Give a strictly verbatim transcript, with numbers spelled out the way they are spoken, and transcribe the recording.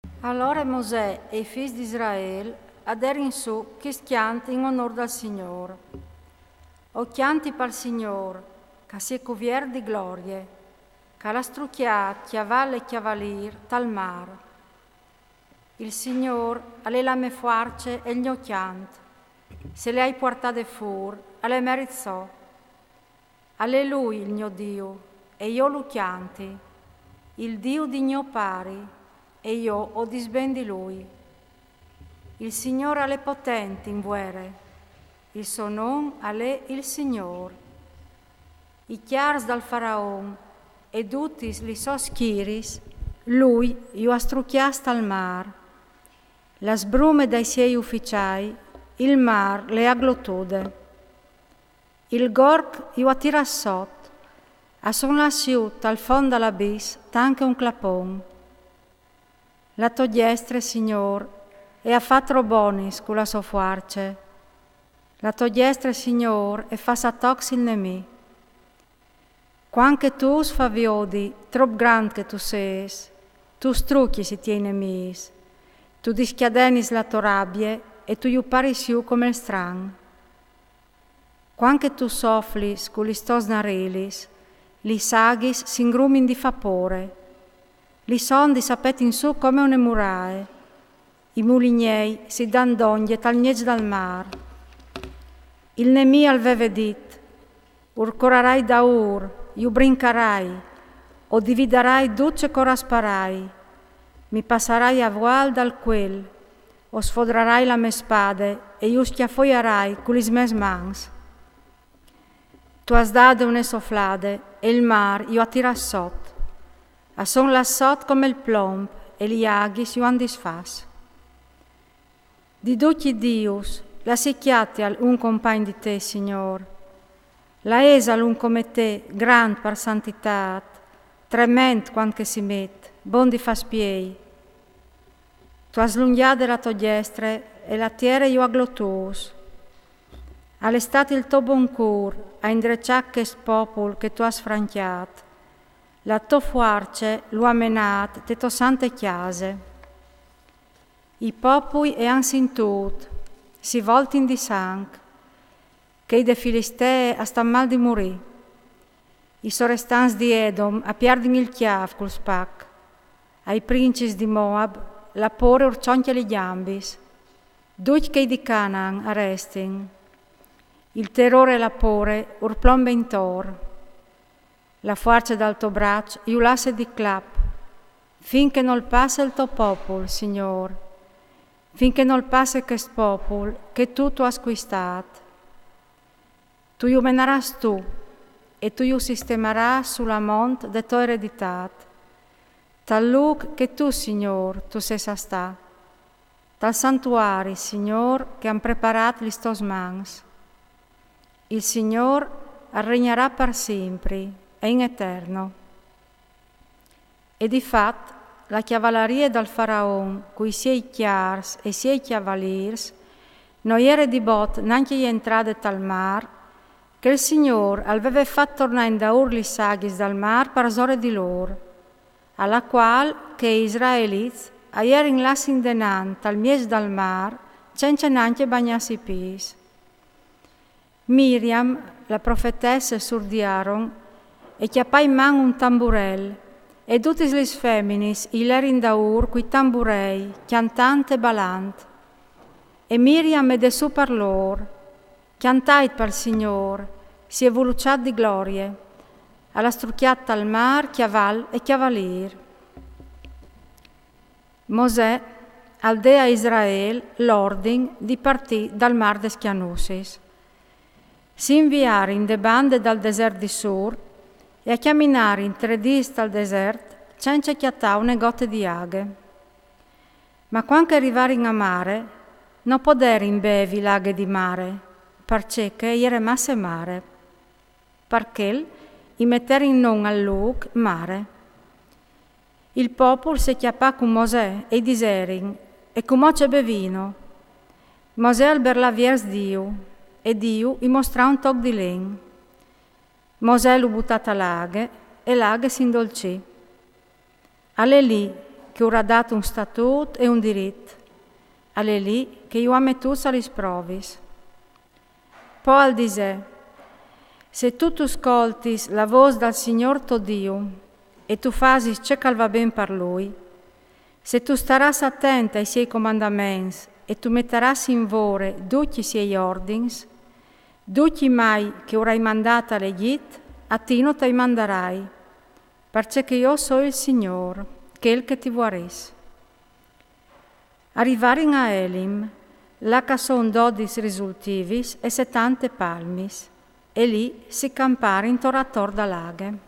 Alore Mosè e i fis di Israel a derin sù chist cjant in onôr dal Signôr. O cjanti pal Signôr, ch'a sie cuviert di glorie, ch'al à strucjât cjaval e cjavalîr tal mâr. Il Signôr al è la mê fuarce e il gno cjant. Se le ai puartade fûr, al è merit so. Al è lui il gno Diu, e jo lu cjanti, il Diu di gno pari, e jo o dîs ben di lui. Il Signôr al è potent in vuere, il so non al è il Signôr. I cjârs dal faraon e dutis lis sôs schiris, lui ju à strucjâts tal mâr. La sbrume dai siei uficiâi, il mâr le à glotude. Il gorg ju à tirâts sot, a son lâts jù tal font dal abìs tant che un clapon. La tô diestre, Signôr, e à fat trop bonis cu la sô fuarce. La tô diestre, Signôr, e fâs a tocs il nemì. Cuant che tu ûs fâs viodi trop grant che tu sês, tu strucjis i tiei nemîs, tu discjadenis la tô rabie e tu ju paris jù come il stran. Cuant che tu soflis cu lis tôs narilis, lis aghis si ingrumin di fâ pôre, lis ondis a petin sù come une murae, i mulignei si dan dongje tal mieç dal mâr. Il nemì al veve dit: Ur corarai daûr, ju brincarai, o dividarai dut ce ch'o rasparai, mi passarai a vuâl dal cuel, o sfodrarai la mê spade e ju scjafoiarai cu lis mês mans. Tu âs dade une soflade e il mâr ju à tirâts sot. A son lâts sot come il plomb e lis aghis ju àn disfats. Di ducj i dius, là si cjatial un compagn di te, Signôr. Là isal un come te, grant par santitât, trement cuant che si met, bon di fâ spiei. Tu âs slungjade la tô diestre e la tiere ju à glotûts. Al è stât il to bon cûr a indreçâ chest popul che tu âs francjât. La tô fuarce lu à menât te tô sante cjase. I popui e àn sintût, si voltin di sanc, chei de Filistee a stan mâl di murî. I sorestants di Edom a pierdin il cjâf cul spac. Ai princis di Moab la pôre ur çoncje lis gjambis. Ducj chei di Canaan a restin. Il terôr e la pôre ur plombe intor. La fuarce dal to braç ju lasse di clap, fin che nol passe il to popul, Signôr, fin che nol passe chest popul che tu tu âs cuistât. Tu ju menarâs tu, e tu ju sistemarâs su la mont de tô ereditât, tal lûc che tu, Signôr, tu sês a stâ, tal santuari, Signôr, che àn preparât lis tôs mans. Il Signôr al regnarà par simpri e in eterno. E di fat, la cjavalarie dal faraon, cui siei cjârs e siei cjavalîrs, no jere di bot nancje jentrade tal mâr, che il Signôr al veve fat tornâ indaûr lis aghis dal mâr parsore di lôr, a la cuâl che i israelits a jerin lâts indenant tal mieç dal mâr, cence nancje bagnâsi i pîts. Miriam, la profetesse sûr di Aron, e cjapà in man un tamburel, e dutis lis feminis i lerin daûr cui tamburei, cjantant e balant. E Miriam e dè sù par lôr: Cjantait pal Signôr, si è vuluçât di glorie, al à strucjât tal mâr cjaval e cjavalîr. Mosè al dè a Israel l'ordin di partî dal mâr des Cjanussis. Si inviarin de bande dal desert di Sûr e a cjaminarin trê dîs tal desert cence cjatâ une gote di aghe. Ma cuant che a rivarin a mare, no poderin bevi l'aghe di mare, parcè che e jere masse mare. Par chel i meterin non al lûc Mare. Il popul se cjapà cun Mosè e i diserin: E cumò ce bevino? Mosè al berlà viers Diu, e Diu i mostrà un toc di len. Mosè lu butà ta l'aghe, e l'aghe s'indolcì. Al è li che ur à dât un statût e un dirit, al è li che ju à metûts a lis provis. Po al disè: Se tu tu scoltis la vôs dal Signôr to Diu e tu fasis ce che al va ben par lui, se tu starâs atent ai siei comandaments e tu metarâs in vore ducj i siei ordins, ducj i mai che ur ai mandât al Egjit, a ti no tai mandarai, parcè che jo o soi il Signôr, chel che ti vuarìs. A rivarin a Elim, là che a son dodis risultivis e setante palmis, e li si camparin tor ator da la aghe.